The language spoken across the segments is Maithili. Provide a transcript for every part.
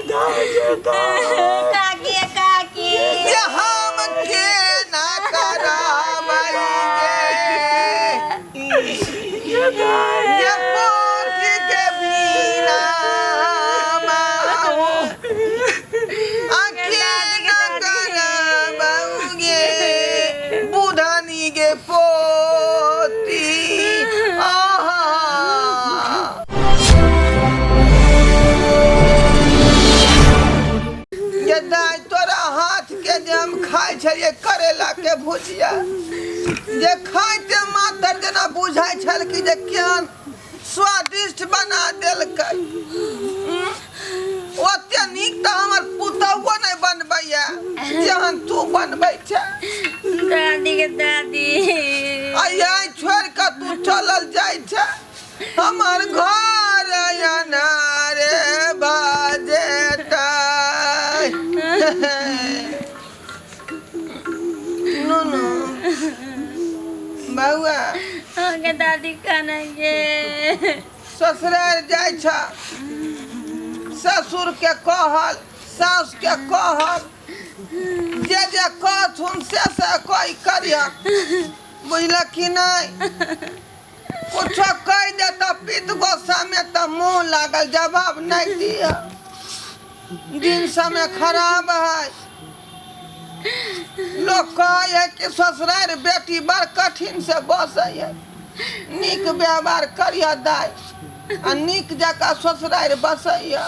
काकी काकी जे हम के ना कराबै गे जे पोथी के बिना माहू आ के ना कराबै गे बुधनी गे पोती आहा। ये दाइ तोरा हाथ के जे हम खाइ छलियै करेला के भुजिया, जे खाइते मात्र जेना बुझाइ छल कि जे केहन स्वादिष्ट बना देलकै। ओते नीक तऽ हमर पुतहुओ नहि बनबैया जेहन तू बनबै छै। दादी के दादी, आ यही छोड़ि कऽ तू चलल जाइ छै, हमर घर अनारे बजेतै। नुनू बौआ। अहाँके दादी खाना गे। ससुराल जाइ छ, ससुर के कहल, सास के कहल, जे जे कहथुन से से कोई करिह, बुझलक कि नहि? कुछो कहि दे तऽ पित गोस्सामे तऽ मुँह लागल जवाब नहि दिह। दिन समय खराब है। लोक कहै है कि ससुराल बेटी बड़ कठिन से बसै है। नीक व्यवहार करिह दाइ, आ नीक जकाँ ससुराल बसैया।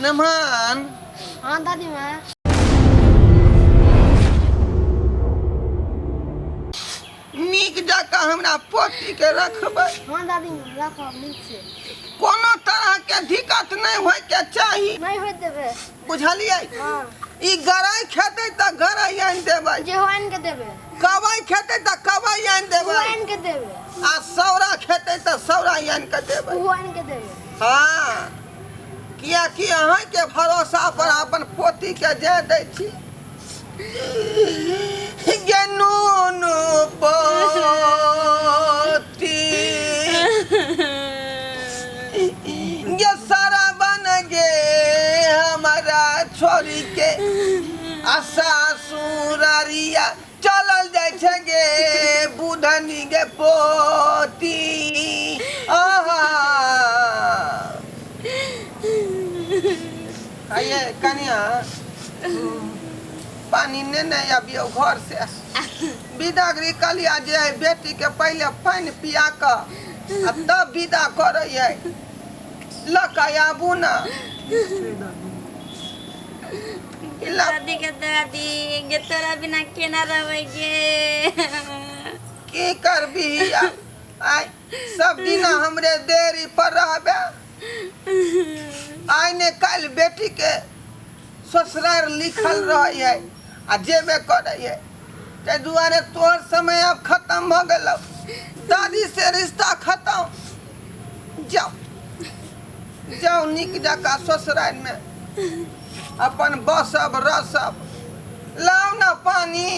नमन। हाँ दादी माँ। नीक जकाँ हमरा पोतीके रखबै। हाँ दादी माँ, रखब नीक से। कोनो तरहके दिक्कत नहि होइके चाही। नहि होइत देबै। बुझलियै? हाँ। ई गरइ खेतै तऽ गरइ आनि देबै। जेहो आनि के देबै। कबइ खेतै तऽ कबइ आनि देबै। ओहो आनि के देबै। आ सौरा खेतै तऽ सौरा आनि के देबै। ओहो आनि के देबै। हाँ, कियाकि अहाँके भरोसा पर अपन पोतीके जाय दै छी। गे नूनू पोती गे, सारा बन गे हमारा छोरी के, आ सासुरारिया चलल जाइ छै गे बुधनी गे पोती। आहा, आइए कनिया, पानी नेने अबियौ घर से। विदागरी कलिया जे है, बेटी के पहिले पानि पिया कऽ आ तब विदा करै है। लऽ कऽ आबू ने। दादी के दादी गे, तोरा बिना केना रहबै गे? की करबी आइ, सब दिना हमरे देरी पर रहबे? आइ ने काल्हि बेटी के ससुरार लिखल रहै है आ जेबे करै है। ताहि दुआरे तोहर समय आब खत्म भऽ गेलौ, दादी से रिश्ता खत्म। जाओ जाओ, नीक जकाँ ससुरारिमे अपन बसब रसब। लाउ ने पानी।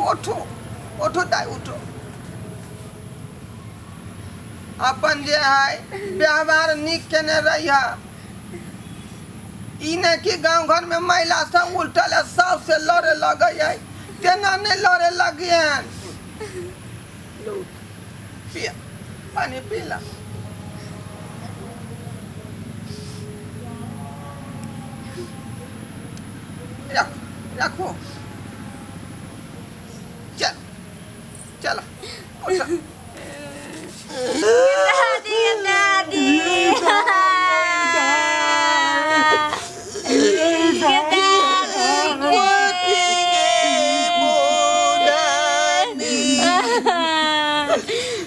उठू उठू दाइ, उठू। अपन जे है व्यवहार नीक केने रहिह। ई नहि कि गाँव घरमे महिला सब उल्टल है, साउस से लड़े लगै है, तेना नहि लड़े लगियन। पिया, पानी पी ला। रखो रखो, चलो चलो, उठो। दादी दादी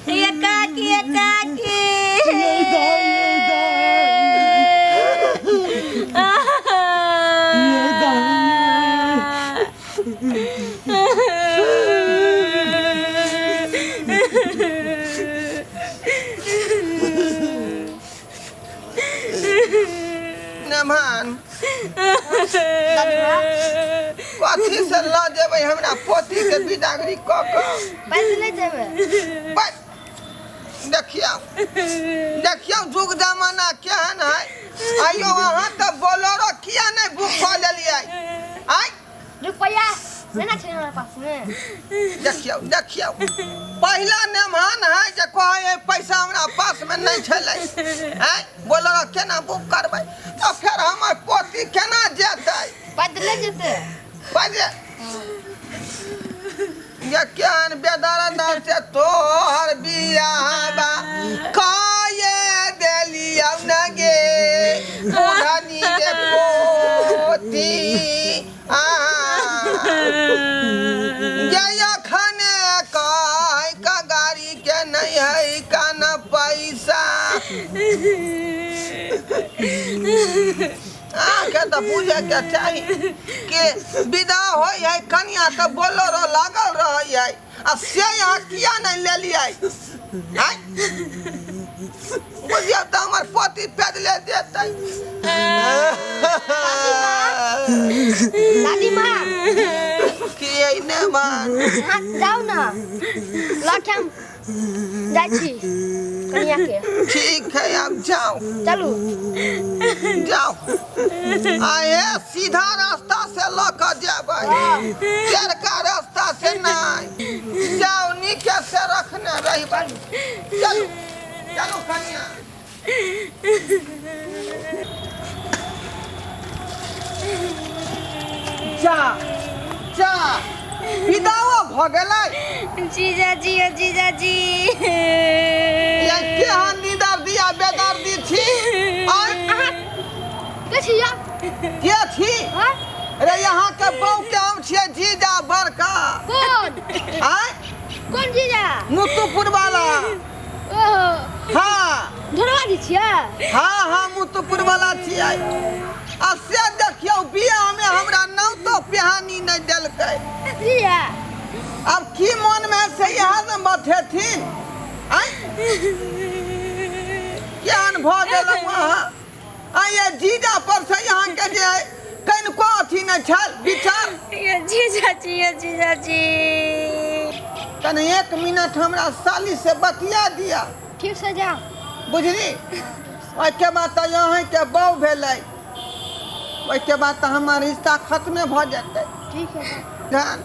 ये काकी, ये काकी। नमन, कथी से लऽ जेबै हमरा पोती के बिदागरी कऽ कऽ? पैसे नहि देबै। बस, देखियौ देखियौ जुग जमाना केहन है। आइयो अहाँ तऽ बोलेरो किया नहि बुक कऽ लेलियै आइ? रुपया नहि ने छै हमरा पास में। देखियौ देखियौ, पहिला नेमान है जे कहै है पैसा हमरा पास में नहि छलै। आइ बोलेरो केना बुक करबै? तऽ फेर हमर पोती केना जेतै? पैदले जेतै। पैदले ये केहन बेदर्द से तोहर बियाहबा काये देलियौ न गे बुढ़नी रे पोती। आ ये अखने कह का गाड़ी के नहीं है कान पैसा। अहाँके तऽ बुझैके चाही कि विदा होइ है कनिया तऽ बोलेरो लागल रहै है, आ से अहाँ किया नहि लेलियै? आँय बुझियौ तऽ हमर पति पैदले जेतै। दादी माँ। कि एने मान? अहाँ जाउ ने लऽ हम जाइ छी कनिया के। ठीक है, अब जाओ। चलू। जाओ, आए सीधा रास्ता से लऽ कऽ जेबै, चरका रास्ता से नहीं। जाओ, नीके से रखने रहबै। चलू चलू कनिया। जा जा, विदाओ भऽ गेलै। जीजाजी, ओ जीजाजी। ये केहन निदर्दी आ बेदर्दी छी? आँय? के छी यौ? के छी? हाँ? रे यहाँ के बहू के हम छियै जीजा बड़का। कोन? आँय? कोन जीजा? मुत्तुपुर वाला। ओहो। हाँ। ढोरवा जी छियै? हाँ हाँ, मुत्तुपुर वाला छियै। आ से देखियौ, बियाह में हमरा नाम तो पिहानी नहि देलकै। जीजा। अब की मन में से इएह ने बतेथिन। आँय, केहन भऽ गेलहुँ अहाँ? आ ये जीजा पर से यहाँ के जे कनिको अथी नहि छल विचार। ये जीजाजी, ये जीजाजी। कनि एक मिनट हमरा साली से बतिया दिया। ठीक से जाओ। बुझली, ओहिके बाद तऽ अहाँके बहू भेलै, ओहिके बाद तऽ हमर रिश्ता खत्मे भऽ जेतै। ठीक है। ध्यान।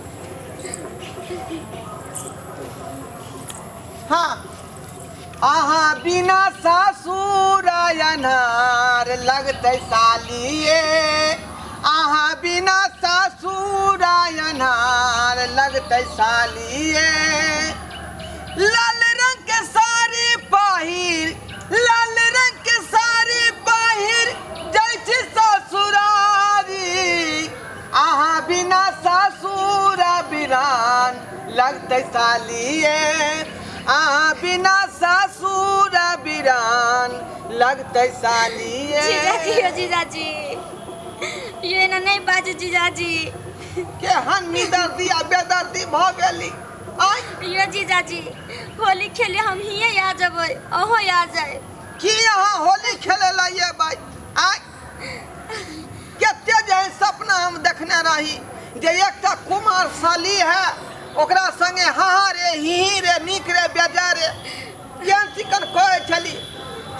हाँ, अहाँ बिना सासुर अन्हार लगतै सालिए, अहाँ बिना सासुर अन्हार लगतै सालिए। लाल रंग के साड़ी पहिर, लाल रंग के साड़ी पहिर जाइ छी ससुरारी, अहाँ बिना सासुर बिरान लगतै सालिए, अहाँ बिना सासुर बिरान लगतै सालिए। जीजाजी, ओ जीजाजी, ये ना नहीं बाजू जीजाजी। केहन निदर्दी आ बेदर्दी भऽ गेली? आँय? यो जीजाजी, होली खेले हम हिये आ जबै, अहो आ जाए। की अहाँ होली खेले ला अयबै? आँय, कते जे है सपना हम देखने रही जे एकटा कुमार साली है, ओकरा संगे हाँ रे ही ही रे नीक रे बेजा रे केहन चिकन कहै छली।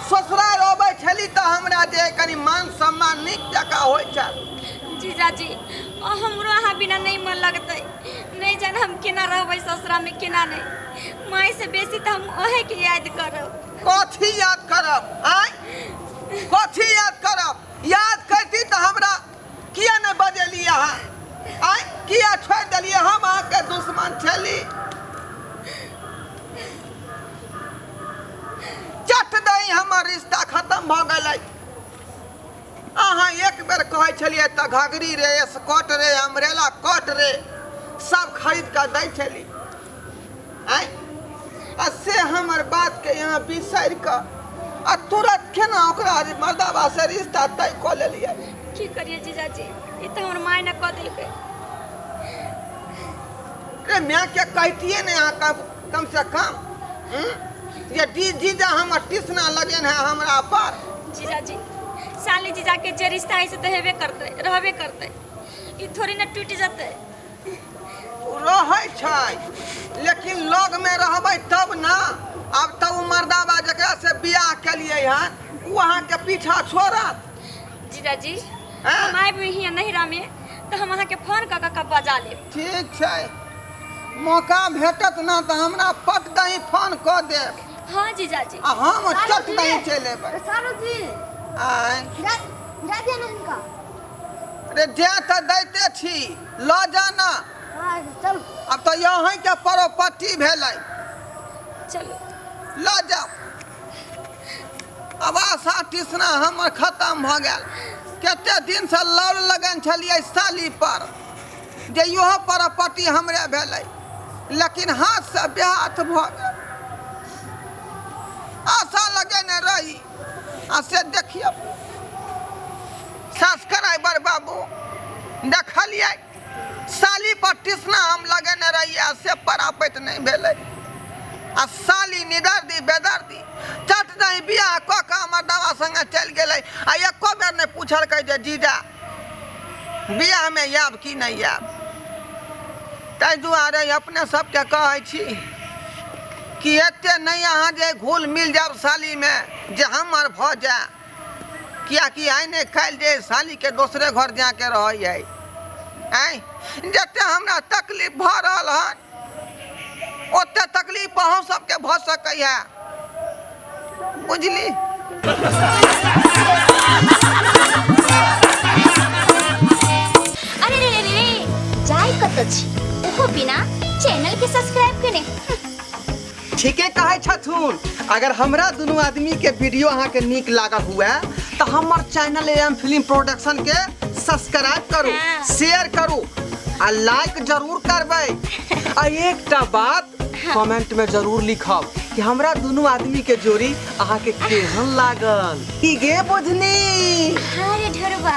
ससुराल अबै छली तऽ हमरा जे कनि मान सम्मान नीक जकाँ होइ छल। जीजाजी, हमरो अहाँ बिना नहीं मन लगतै। नहीं जान हम केना रहबै ससुरा में केना नहीं। माय से बेसी तऽ हम ओहे के याद करब। कथी याद करब? आँय, कथी याद करब? याद करती तऽ हमरा किया नहि बजेली अहाँ? आँय, किया छोड़ि देलियै? हम अहाँके दुश्मन छली? चट दही हमर रिश्ता खत्म भऽ गेलै। अहाँ एक बेर कहै छलियै तऽ घघरी रे, स्कर्ट रे, अम्ब्रेला कट रे, सब खरीद कऽ दै छली। आँय, आ से हमर बातके यहाँ बिसरि कऽ आ तुरंत केना ओकरा मर्दाबा से रिश्ता तय कऽ लेलियै? की करिए जीजाजी, ई तऽ हमर माय ने कऽ देलकै। रे माय के कहतियै ने अहाँ कम से कम, हम्म? ये डी जीजा हमर टिसना लगेन है हमरा पर। जीजाजी, साली जीजा के जे रिश्ता है से तऽ हेबे करतै, रहबे करतै, ई थोड़ी ने टूटि जेतै। रहै छै, लेकिन लगमे रहबै तब ने। आब तऽ ओ मर्दा गेलियै हन ओ अहाँके पीछा छोड़त। जीजाजी, हाँ? हम आबि हियाँ नैहरा में तऽ हम अहाँके फोन कऽ कऽ बजा लेब। ठीक छै, मौका भेटत ना तऽ हमरा पट दही फोन कऽ देब। हाँ जीजाजी। आ हम चट दही चलि एबै। सारू जी। आँय? जा जा दिया ना हिनका। रे जे तऽ दैते छी, लऽ जा ना। हाँ चल। आब तऽ यहीँके परोपट्टी भेलै। चलू। लऽ जाउ। आब आशा तृष्णा हमर खतम भऽ गेल। कते दिनसँ लौल लगन छलियै साली पर जे इहो परोपट्टी हमरे भेलै, लेकिन हाथसँ बेहाथ भऽ गेल। आशा लगेने रही आ से देखियौ सब्सक्राइबर बाबू, देखलियै साली पर तृष्णा हम लगेने रहियै आ से परापैत नहि भेलै। आ साली निदर्दी बेदर्दी चट दही बियाह कऽ कऽ हमर दावा संगे चलि गेलै आ एको बेर नहि पूछलकै जे जीजा बियाहमे आयब कि नहि आयब। ताहि दुआरे अपने सबके कहै छी कि एते नहि अहाँ जे घुल मिल जायब सालीमे जे हमर भऽ जाय, कियाकि आइ नहि काल्हि जे सालीके दोसरे घर जाके रहै है। आँय, जते हमरा तकलीफ भऽ रहल हन ओते तकलीफ अहूँ सबके भऽ सकै है, बुझली। अरे रे रे रे, जाय कतऽ छी ओहो बिना चैनल के सब्सक्राइब केने। ठीके कहै छथुन। अगर हमरा दुनू आदमी के वीडियो अहाँ के नीक लागल हुए तऽ हमर चैनल एम फिल्म प्रोडक्शन के सब्सक्राइब करू, हाँ। शेयर करू आ लाइक जरूर करबै। आ एकटा बात कमेंट में जरूर लिखब कि हमरा दुनू आदमी के जोड़ी अहाँ के केहन लागल। की गे बुझनी? हाँ रे ढोरबा।